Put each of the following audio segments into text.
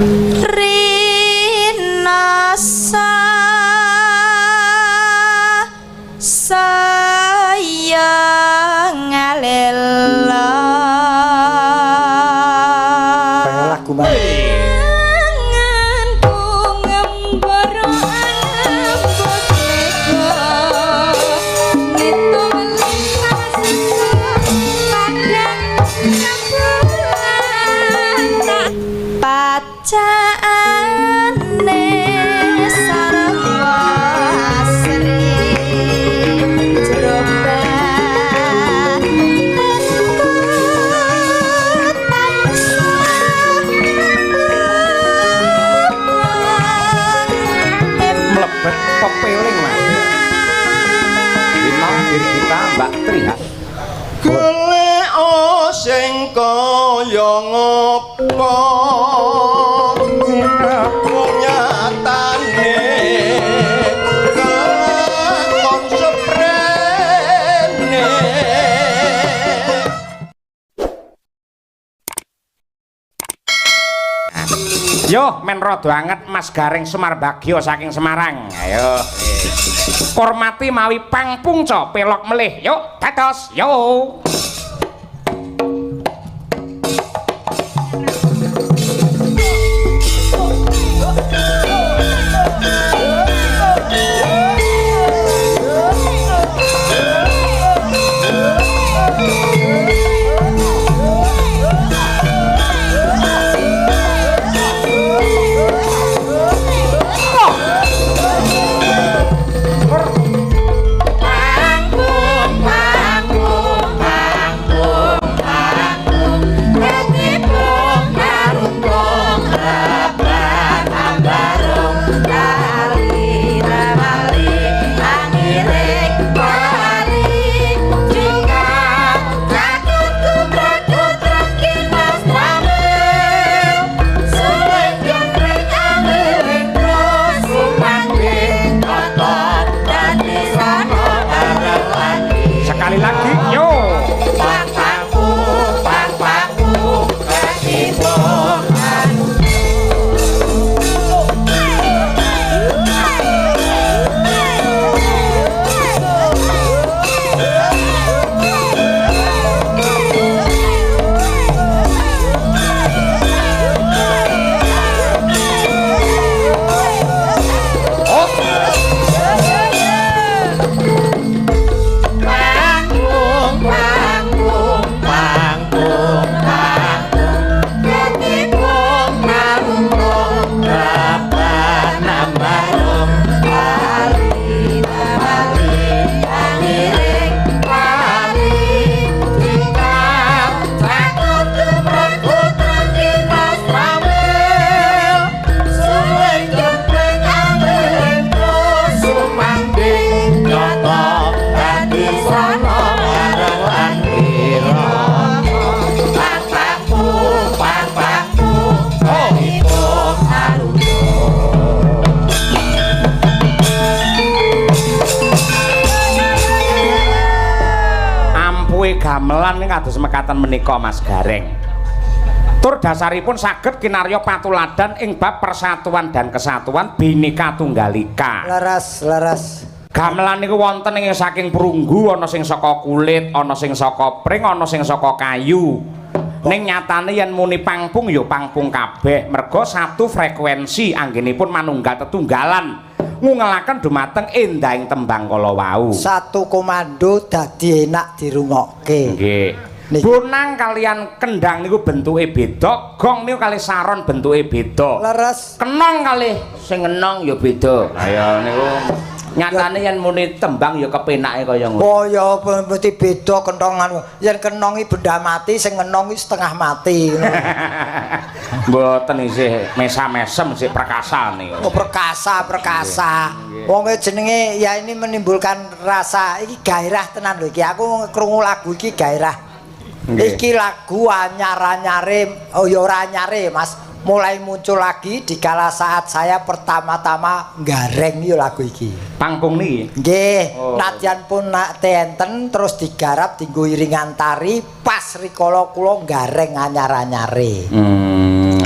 Rinasa saya ngalela. Kaya lagu mana? Pepeling Mas. Winong Birgita Mbak Trihat. Golek sing kaya ngopo nyatane kelakon seprene. Yo men rada anget Mas Gareng Semar Bagyo saking Semarang. Ayo. Hormati mawi pangpungca pelok melih. Yuk dados. Yo. Gamelan kados mekaten menika Mas Gareng. Tur dasaripun saged kinarya patuladan ing bab persatuan dan kesatuan Bhinneka Tunggal Ika. Leres, leres. Gamelan niku wonten ing saking perunggu, ana sing saka kulit, ana sing saka pring, ana sing saka kayu. Ning nyatane yen muni pangpung ya pangpung kabeh, merga satu frekuensi anggenipun manunggal tetunggalan ngungelaken dumateng endahing tembang kala wau. Satu komando dadi enak dirungokke. Nggih. Bonang kalian kendang niku bentuke beda, gong niku kalih saron bentuke beda. Leres. Kenong kalih sing ngenong ya beda. Lah ya niku nyatane yen muni tembang ya kepenake kaya ngono. Oh ya mesti beda kentongan. Yen kenong iki benda mati, sing ngenong iki setengah mati. Mboten isih mesam-mesem sik perkasa niku. Oh perkasa, perkasa. Wong jenenge ya ini menimbulkan rasa iki gairah tenan lho iki. Aku krungu lagu iki gairah. Iki lagu anyar-anyare, oh ya ora anyare Mas. Mulai muncul lagi di kala saat saya pertama-tama nggareng yo lagu iki. Pangpung niki? Nggih, oh. Nadyan pun nak enten terus digarap dienggo iringan tari pas rikala kula nggareng anyar-anyare.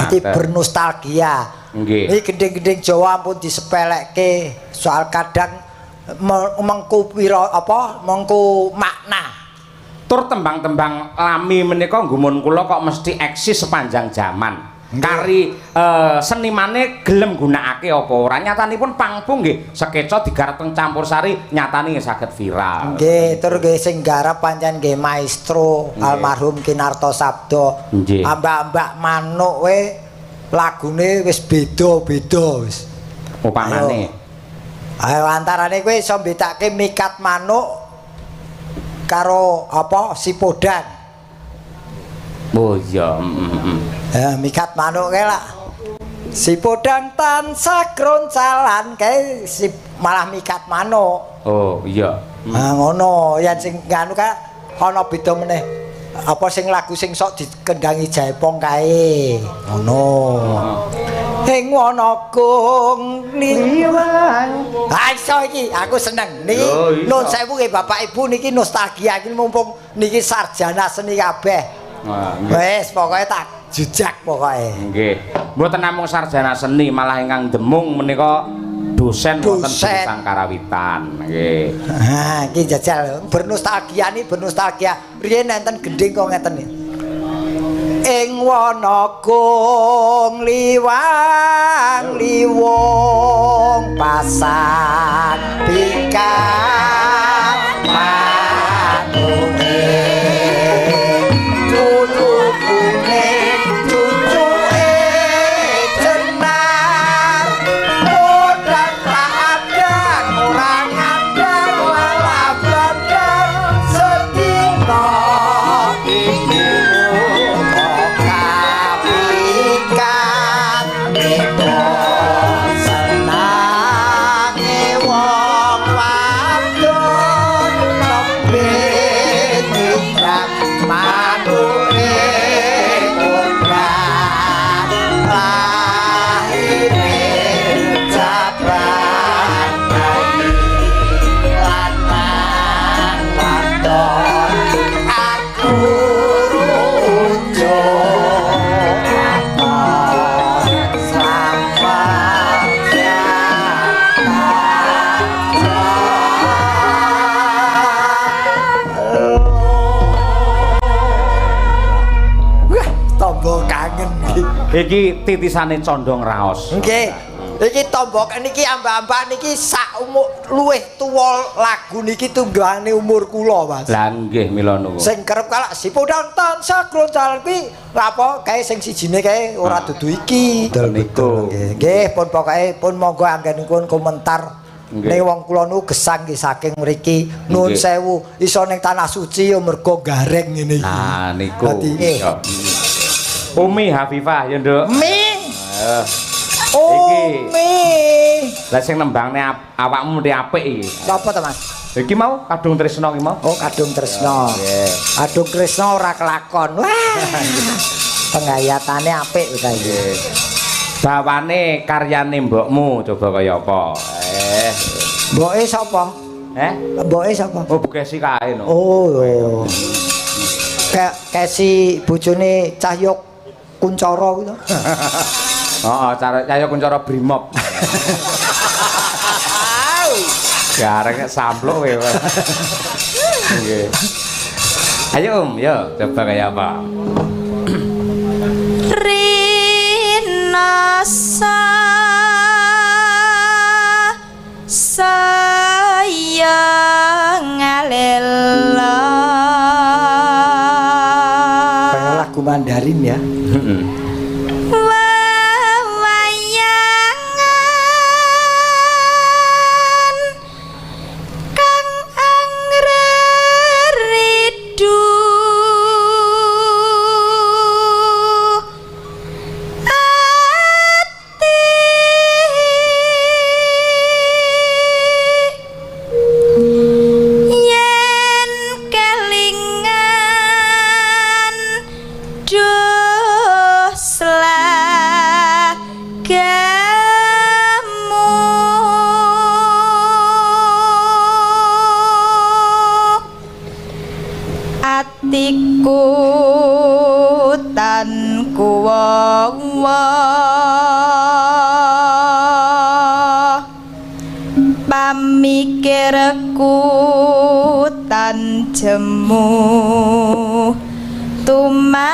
Dadi bernostalgia. Nggih. Iki gending-gending Jawa ampun disepelekke soal kadang mengku pira apa mengku makna. Tur tembang-tembang lami menika gumun kula kok mesti eksis sepanjang zaman. Kari senimane gelem gunakake apa ora, nyatanipun pangpung nggih sekeca digarap teng campursari nyatane nggih saged viral. Nggih, tur nggih sing garap pancen nggih maestro almarhum Kinarto Sabdo. Ambak-ambak manuk we lagune wis beda-beda wis. Upamane. Ayo antarane kowe iso mbedake mikat manuk karo apa si podang. Oh iya, mikat manuk kae lak. Si podang tansah kroncalan kae si malah mikat manuk. Oh iya. Ha ngono, yen sing nganu kae ana beda meneh. Apa sing lagu sing sok dikendangi Jaipong kae. Ngono. Ing wana kung liwang. Ha iso iki, aku seneng. Niki nun sewu nggih Bapak Ibu niki nostalgia iki mumpung niki sarjana seni kabeh. Wes pokoke tak jejak pokoke. Nggih. Mboten namung sarjana seni, malah ingkang demung menika dosen wonten jurusan karawitan. Nggih. Ha, iki jajal bernostalgia ni bernostalgia. Riyen enten gending kok ngeten iki. Ing wana kung liwang liwung pasang pikat manuke cucukune cucuke jenar podang padang ora ngandang malah blandang sedina iki kapikat beda senange wong wadon nembe nitrak manuke kodrat lahire jabran bayi lanang wadon aku rujuk Iki titisane condong raos. Nggih. Iki tombo niki ambak-ambak niki sak umur luwih tuwa lagu niki tunggane umur kula, Mas. Lah nggih mila niku. Sing kerep kalak si podang tansah kroncal kuwi apa kae sing sijine kae ora dudu iki. Niku. Nggih, pun pokoke pun monggo anggenipun komentar. Ning wong kula niku gesang nggih saking mriki. Nuwun sewu iso ning tanah suci ya mergo gareng ngene iki. Nah niku. Umi Hafifah ya, Nduk. Mi. Iki. Umi. Lah sing nembangne awakmu mesti apik iki. Sapa to, Mas? Iki mau Kadung Tresna iki mau. Oh, Kadung Tresna. Nggih. Kadung Tresna ora kelakon. Wah. Penghayatane apik ta iki. Bawane karyane mbokmu coba kaya apa? Mboke sapa? Mboke sapa? Oh, Bu Kesi kae no. Oh. Kesi bojone Cahyo Kuncoro kuwi to. Heeh, Cahyo Kuncoro Brimob. Gareng sampluk kowe. Nggih. Ayo Om, yo coba kaya apa? Rinasa saya ngalela. Lagu Mandarin ya. Wewayangan kang angreridu ati yen kelingan duh Pamikirku tan jemu tumanam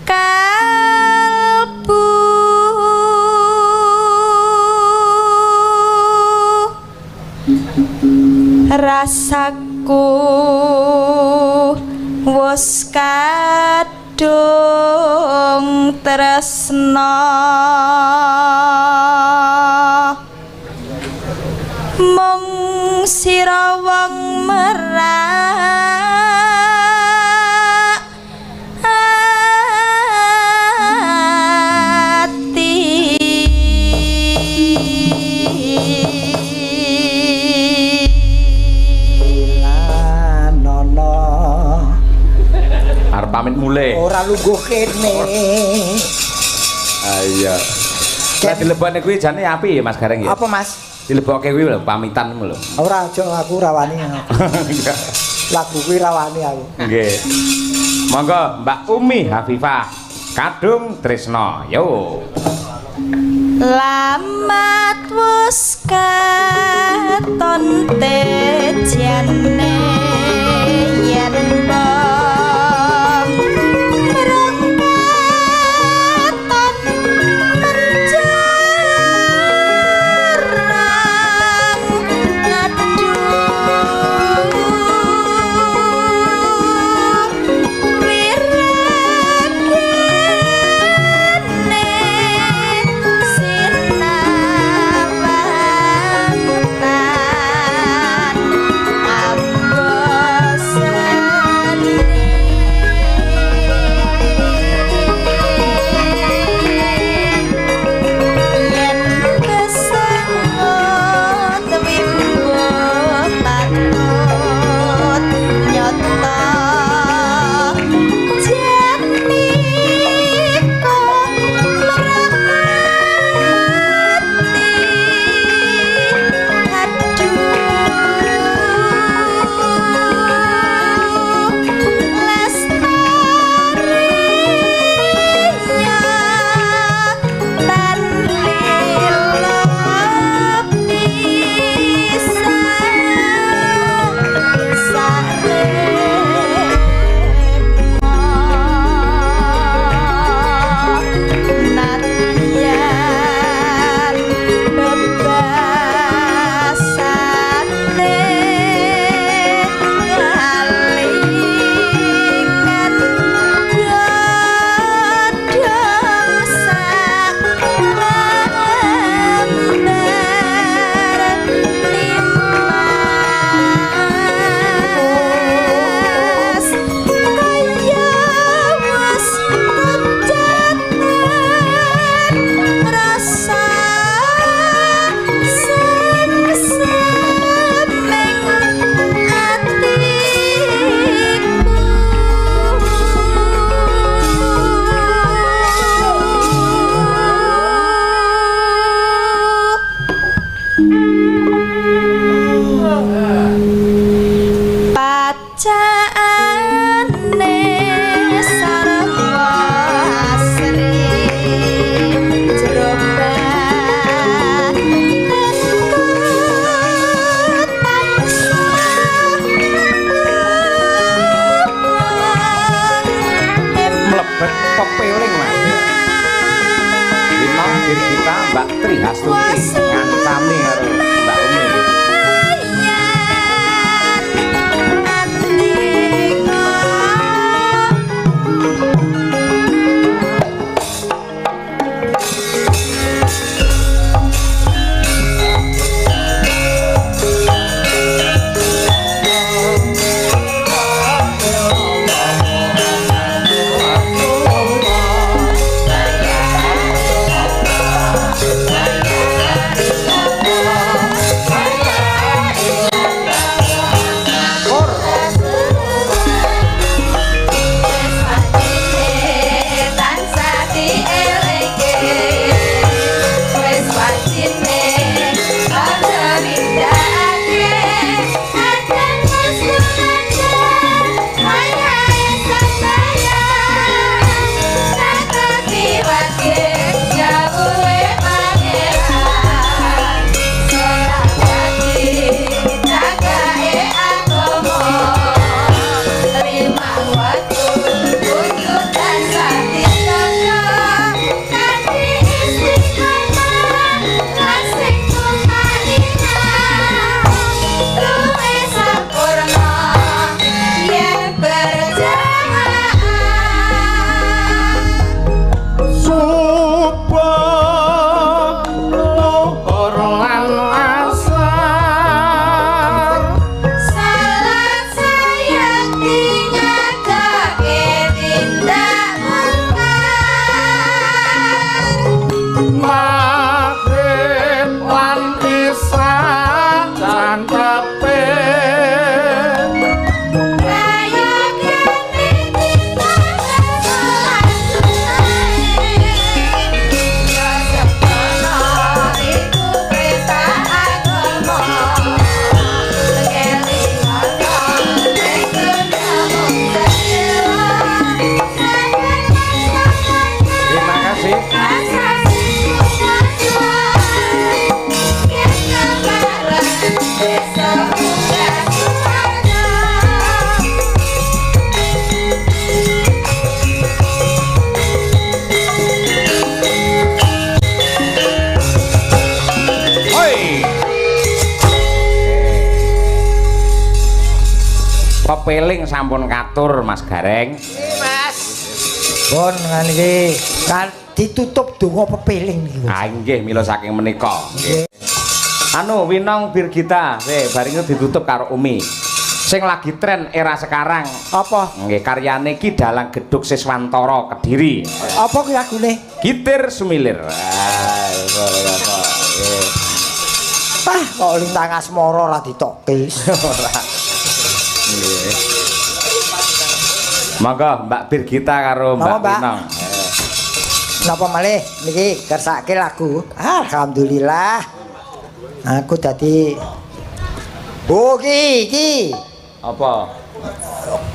kalbu rasaku wis kadung tresna mung sira wong merak ati. Lanono Arep pamit mulih. Ora lungguh kene. Ah iya. Lah dilebokne kuwi jane apik ya Mas Gareng ya. Apa Mas? Dilebokke kuwi lho pamitan lho. Ora aja aku rawani. Lagu kuwi rawani aku. Nggih. Monggo Mbak Umi Hafifah Kadung Tresno. Yo. Lamat wis katon tejane yen bom merengkaton menjarang aduh wirakene sinawantan ambosane. Yen kesengut wimbo tatut nyata janika merati aduh lestariya tan lila pisan sarema nadyan bebasane kalingan godhong sak lembar limas kaya wis kencatan rasa sing atiku. Pacaane sarwa asri jero batinku tansah Mlebet pepeling Mas. Winong Birgita Mbak Tri Hastuti ngancani karo Mbak Umi. Thank you. Hoi. Pepeling sampun katur Mas Gareng. Mas. Bon ngene iki kan ditutup donga pepeling iki. Ah nggih mila saking menika. Nggih. Anu Winong Birgita, bareng itu ditutup karo Umi. Sing lagi tren era sekarang. Apa? Nggih karyane ki Dalang Gedhog Siswantara Kediri. Apa ki lagune? Gitir Sumilir. Ah, apa. Nggih. Wah, kok lintang asmara ora ditokke. Ora. Nggih. Monggo Mbak Birgita karo Mbak Winong. Napa malih niki kersake lagu. Alhamdulillah. Aku dadi Oh iki iki. Apa?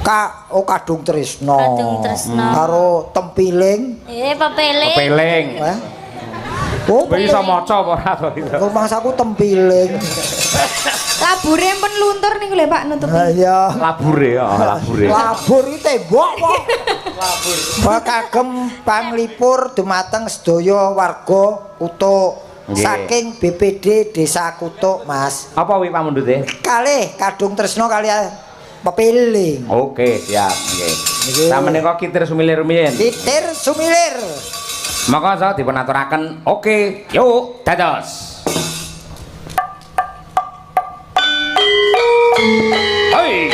Kadung Tresno. Kadung Tresno. Karo tempiling. Pepeling. Pepeling. Oh, kowe iso maca apa ora to? Kok mangsaku tempiling. Labure pun luntur niku lho Pak nutupi. Iya. Labure ya, labure. Labur iki tembok kok. Labur. Kagem panglipur dumateng sedaya warga Kutuk. Saking BPD Desa Kutuk, Mas. Apa wi pamundhute? Kalih Kadung Tresno kaliyan Pepiling. Oke, siap nggih. Sameneika kitir sumilir rumiyin. Kitir sumilir. Maka sa dipun aturaken. Oke, yuk dados. Hei.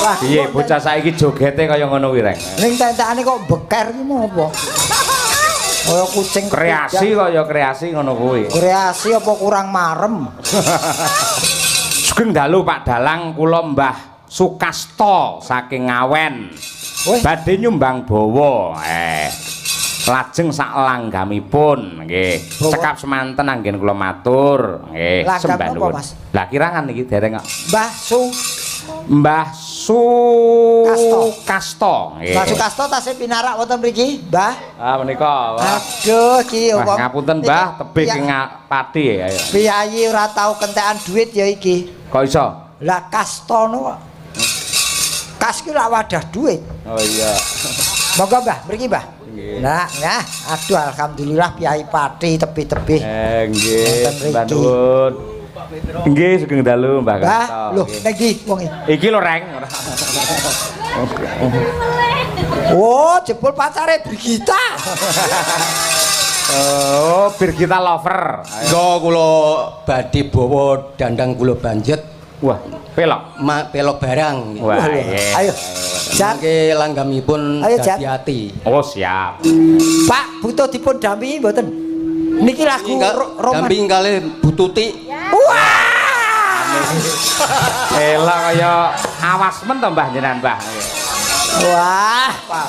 Wah, Piye bocah saiki jogete kaya ngono kuwi, Reng? Ning tentekane kok beker ki mau apa? Kaya kucing Kreasi kaya kreasi ngono kuwi. Kreasi apa kurang marem? Sugeng dalu Pak Dalang, kula Mbah Sukasto saking Ngawen. Badhe nyumbang bawa. Lajeng sak langgamipun nggih. Cekap semanten anggen kula matur nggih. Sembah nuwun. Lah kirangan niki dereng kok. Mbah Su Mbah Sukasto nggih. Mbah Sukasto tasih pinarak wonten mriki, Mbah. Ah menika. Aduh iki wong. Ngapunten Mbah, tebih Pati ayo. Piyayi ora tau kentekan duit ya iki. Kok iso? Lah kasto no kok. Kas ki lak wadah duit. Oh iya. Monggo Mbah, mriki Mbah. Nah, nah, aduh alhamdulillah piyayi Pati tebih-tebih. Nggih, Mbah nuwun. Nggih, sugeng dalu Mbah Kasto. Lho, nek iki wong iki. Iki lho, Reng. Oh, jebul pacare Birgita. Oh, Birgita lover. Nggo kula badhe bawa dandang kula banjet. Wah, pelok. Pelok barang. Wah, ayo. Jan mangke langgamipun dadi ati. Oh, siap. Pak, butuh dipun dampingi mboten? Niki lagu Roman. Damping kalih Bu Tuti. Wah! Elok kaya awas men to Mbah jenengan, Mbah. Wah, Pak.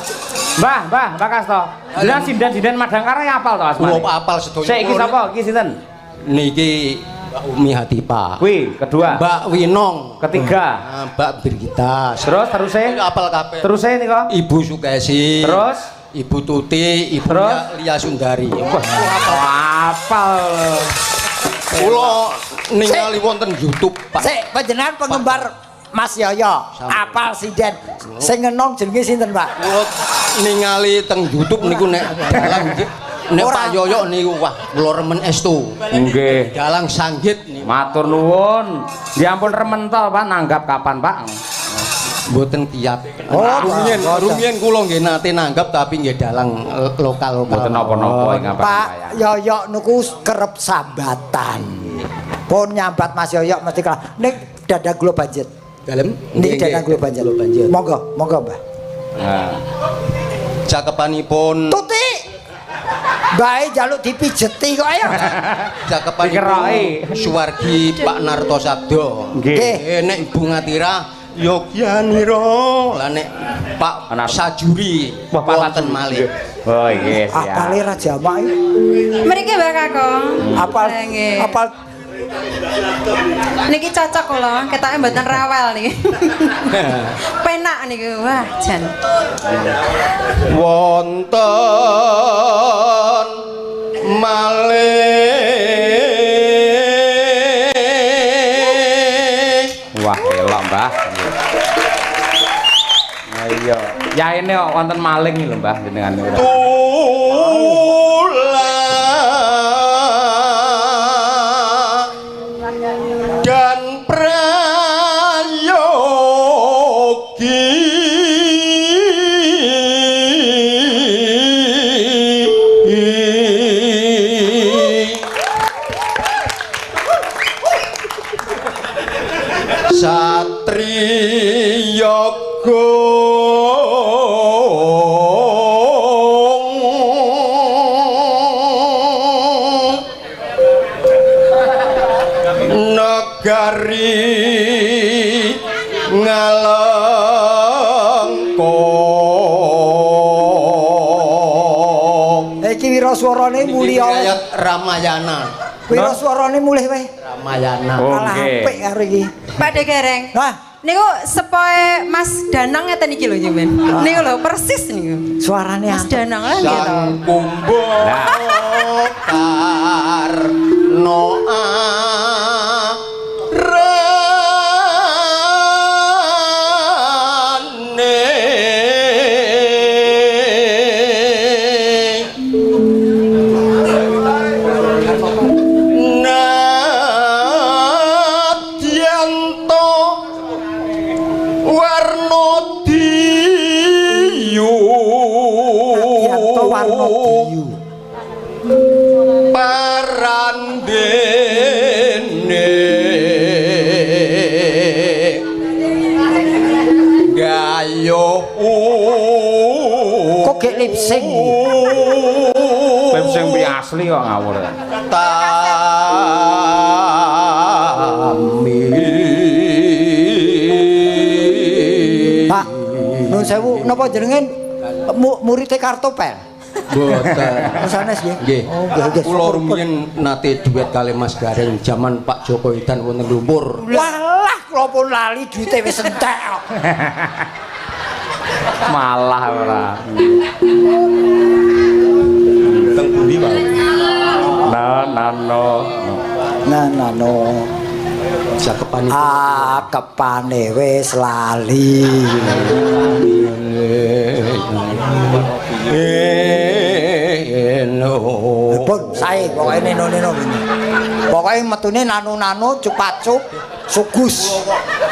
Mbah, Mbah, Mbah Kasto. Jenengan sinden-sinden Madangkara ya apal to asmane? Kula apal sedaya. Sik iki sapa? Iki sinten? Niki Mbak Umi Hatipa. Kuwi kedua. Mbak Winong. Ketiga. Mbak Birgita. Terus teruse? Apal kabeh. Teruse nika? Ibu Sukesi. Terus Ibu Tuti, Ibu Lia Sundari. Wah, apal. Kula ningali wonten YouTube, Pak. Sik, panjenengan penggemar Mas Yoyo, apal sinden. Sing ngenong jenenge sinten, Pak? Kula ningali teng YouTube niku nek dalang nek Pak Yoyo niku wah kula remen estu. Nggih. Dalang sanggit niku. Matur nuwun. Ya ampun remen to, Pak, nanggap kapan, Pak? Mboten kiat. Oh, rumiyin kula nggih nate nanggap tapi nggih dalang lokal-lokal. Mboten napa-napa ing apa. Pak Yoyo niku kerep sambatan. Pun nyambat Mas Yoyo mesti kalah. Nek dandang kula banjet. Dalem? Niki dandang kula banjet. Monggo, monggo, Mbah. Nah. Cakepanipun Tuti. Bae njaluk dipijeti kok ayo. Cakepanipun Suwargi Pak Narto Sabdo. Nggih. Nek Ibu Ngatira Yogyanira, lah nek Pak Sajuri wonten malih. Oh nggih, siap. Apale ra jamak iki. Mriki Mbah Kakung. Apal apal niki cocok kula, ketoke mboten rawel niki. Penak niki, wah jan. Wonten malih. Wah, elok, Mbah. Iya. Yaene kok wonten maling iki lho, Mbah, jenengan niku. Dan prayogi satriya negari Ngalengka. Iki wiraswarane mulya Ramayana. Wiraswarane mulih wae. Ramayana. Kalah apik karo iki. Pak Degereng. Hah? Niku sepoe Mas Danang ngeten iki lho njenengan. Niku lho persis niku. Suarane Mas Danang lah nggih to. Sang Kumba Karno arane Nadyanto Warnodiyu. Nadyanto Warnodiyu. Parande Lip sync. Lip sync piye asli kok ngawur. Tami. Pak, nuwun sewu, napa jenengan murite Kartopel? Mboten. Sanes nggih. Nggih. Oh, nggih nggih. Kula rumiyin nate duet kalih Mas Gareng jaman Pak Joko Widan wonten Lumpur. Walah, kula pun lali duite wis entek kok. Malah ora. Teng pundi, Pak? Na na no. Nah, nah, no. Cakepanipun. Ah, kepane wis lali. Pun sae pokoke neno-neno ngene. Pokoke metune nano-nano cupacup sugus.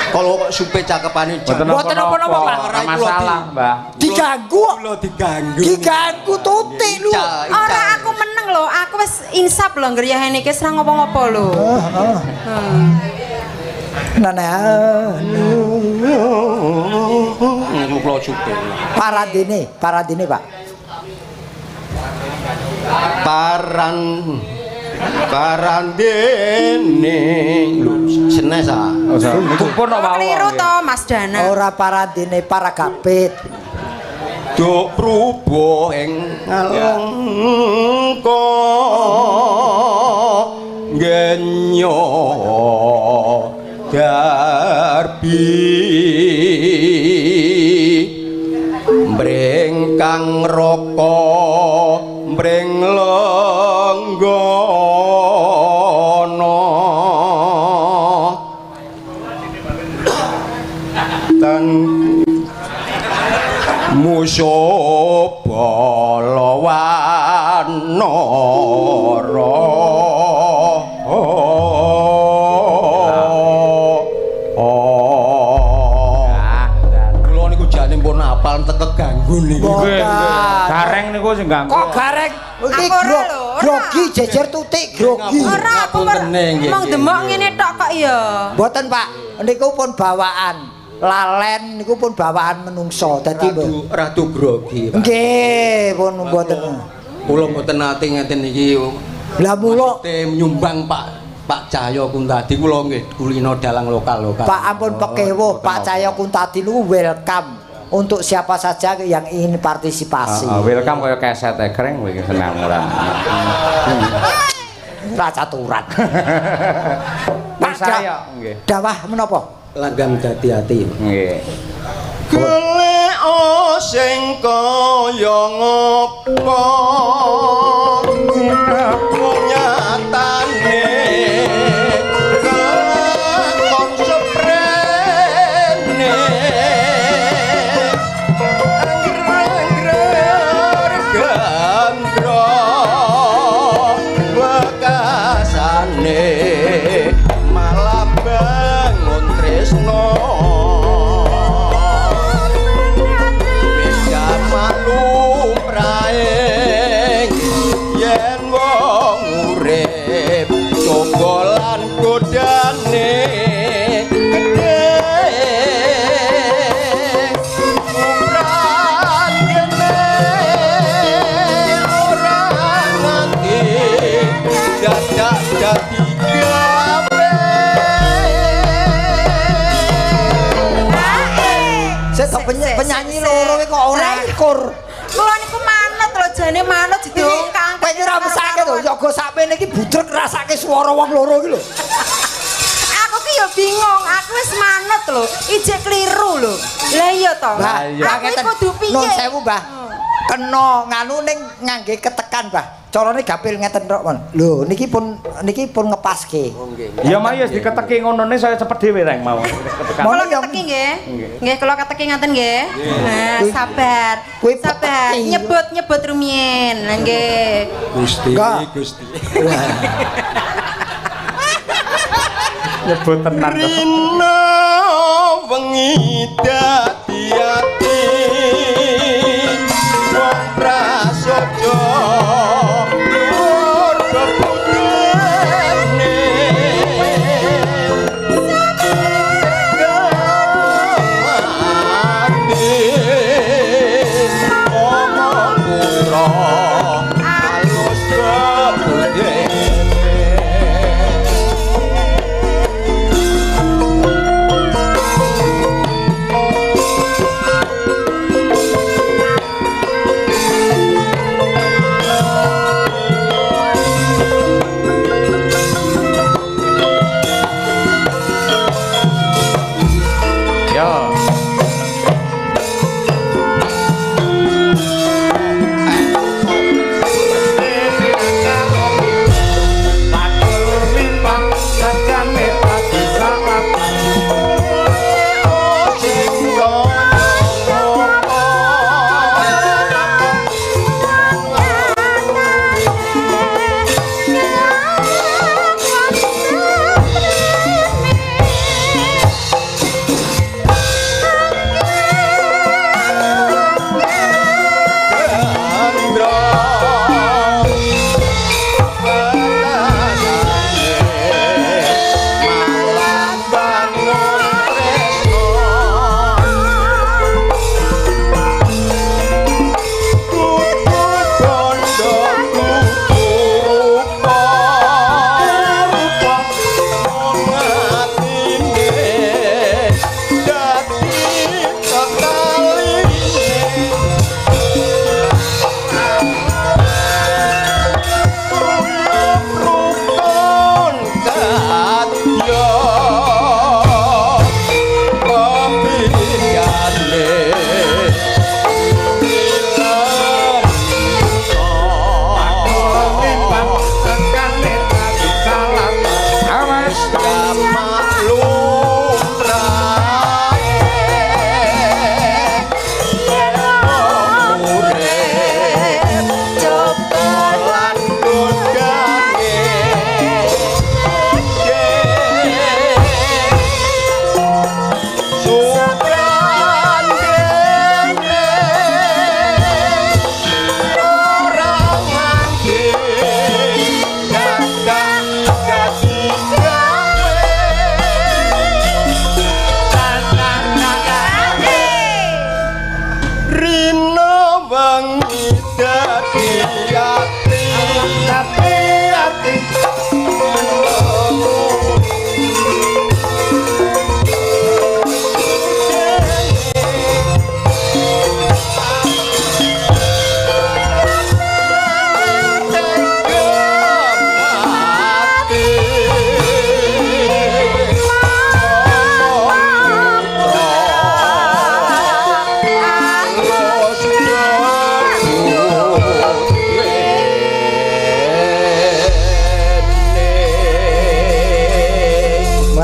Kalau kok supe cakepane Mboten Mboten napa-napa, Pak. Ora masalah, Mbah. Diganggu kok. Kula diganggu. Diganggu tutik lho. Ora aku meneng lho, aku wis insap lho ngriyahene iki wis ora ngopo-ngopo lho. Heeh. Nah, nah. Niku kula supe. Paradene, paradene, Pak. Paran parandene lho senes ah. Pun kok wau. Keliru to Mas Dana. Ora paradene para gapit. Duk prubo ing ngalengka genyo darbi mring kang raka mring lenggana tan musuh bala wanara. Kula niku jane pun apal keganggu niku. Nggih, nggih. Gareng niku sing ganggu. Kok gareng? Iki grogi jejer tutik grogi. Ora aku mung demok ngene tok kok ya. Mboten, Pak. Niku pun bawaan. Lalen niku pun bawaan menungso. Dadi ratu grogi, Pak. Nggih, pun mboten. Kula mboten nate ngeten iki. Lah mula nyumbang Pak Cahyo Kuntadi kula nggih kulino dalang lokal-lokal. Pak ampun pekewuh, Pak Cahyo Kuntadi niku welcome untuk siapa saja yang ingin partisipasi. Welcome kaya keset egreng kowe iki seneng ora. Ra caturan. Pak saya nggih. Dawah menapa? Langgam dadi ati. Nggih. Golek sing kaya ngopo nyatane kelakon seprene angger-angger gandra bekasane malah bangun tresno wis malumrahe yen wong urip coba lan godane gedhe ukuran gene ora nganti dadak dadi gawe. Penyanyi loro kok ora ikur. Kula niku manut lho jane manut didongkang. Kowe iki ora mesake to, yoga sakmene iki budrek rasake swara wong loro iki lho. Aku ki ya bingung, aku wis manut lho, ijek kliru lho. Lah iya to. Aku iki kudu piye? Nun sewu, Mbah. Kena nganu ning ngangge ketekan, Mbah. Carane gapil ngeten tok, Mon. Lho niki pun ngepaske. Oh nggih. Ya mau ya diketeki ngonone saya cepet dhewe reng mau. Kula keteki nggih. Nggih kula keteki ngaten nggih. Nah, sabar. Sabar. Nyebut-nyebut rumiyin. Lah nggih. Gusti, Gusti. Nyebut tenan to. Rina wengi dadi ati wong prasaja luhur bebudene mati omong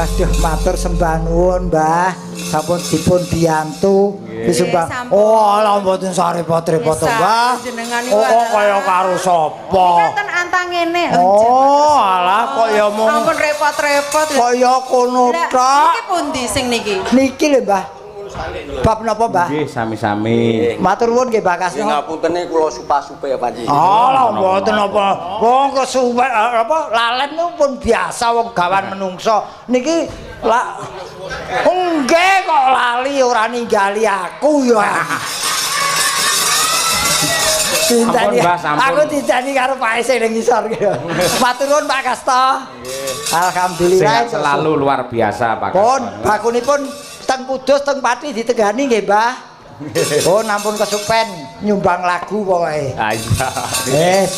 Waduh, matur sembah nuwun, Mbah. Sampun dipun biyantu disumbang. Nggih, sampun. Oh, alah mboten sak repot-repot to, Wis, Mbah. jenengan niku Oh, oh, adalah- kaya karo sapa? Iki antang ngene. Oh, alah kok ya mung Ampun repot-repot. kaya kono Lah, tok. niki pundi sing niki? Niki lho, Mbah. Bab napa, Mbah? Nggih, sami-sami. Matur nuwun nggih, Mbah Kasno. Nggih, ngaputene kula supa-supe ya, Pak. Alah mboten apa. Wong kesuwek apa lalen niku pun biasa wong gawan menungso. Niki la nggih kok lali ora ninggali aku ya. Sampun, Mbah, sampun. Aku ditani karo Pak Ese ning ngisor ki. Matur nuwun, Pak Kasto. Alhamdulillah. Sehat selalu, luar biasa, Pak Pun Kasto. bakunipun teng Kudus, teng Pati ditegani nggih, Mbah. Oh, nampun kesupen nyumbang lagu pokoke. Ah, iya. Yes.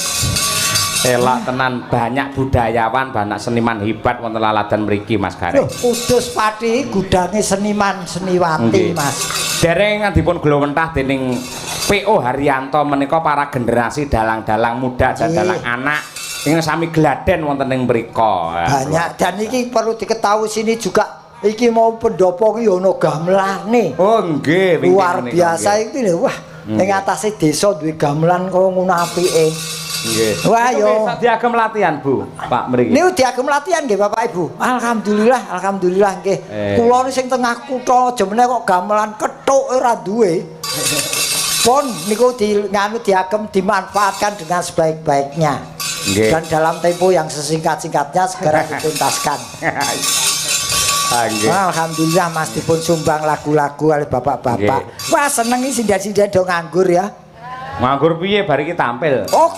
Elok tenan, banyak budayawan, banyak seniman hebat wonten laladan mriki, Mas Loh, Gareng. Kudus Pati gudange seniman seniwati, Mas. Dereng dipun glowentah dening PO Haryanto menika para generasi dalang-dalang muda dan dalang anak ingkang sami gladen wonten ing mriku. Banyak, dan iki perlu diketahui sini juga iki mau pendopo ki ono gamelane. Oh nggih, wingking Luar menika, biasa nggih. iki lho. Wah, ning atase desa duwe gamelan kaya ngono apike. Nggih. Wah, Niku yo. nggih diagem latihan, Bu, Pak mriki. Niku diagem latihan nggih, Bapak Ibu. Alhamdulillah, alhamdulillah nggih. Kula ni sing tengah kutha aja meneh kok gamelan kethuk ora duwe. Pun niku di nganu diagem dimanfaatkan dengan sebaik-baiknya. Nggih. Dan dalam tempo yang sesingkat-singkatnya segera dituntaskan. Ah, nggih. Alhamdulillah, Mas, dipun sumbang lagu-lagu oleh bapak-bapak. Wah, seneng iki sinden-sinden do nganggur ya. Nganggur piye, bar iki tampil. Oh,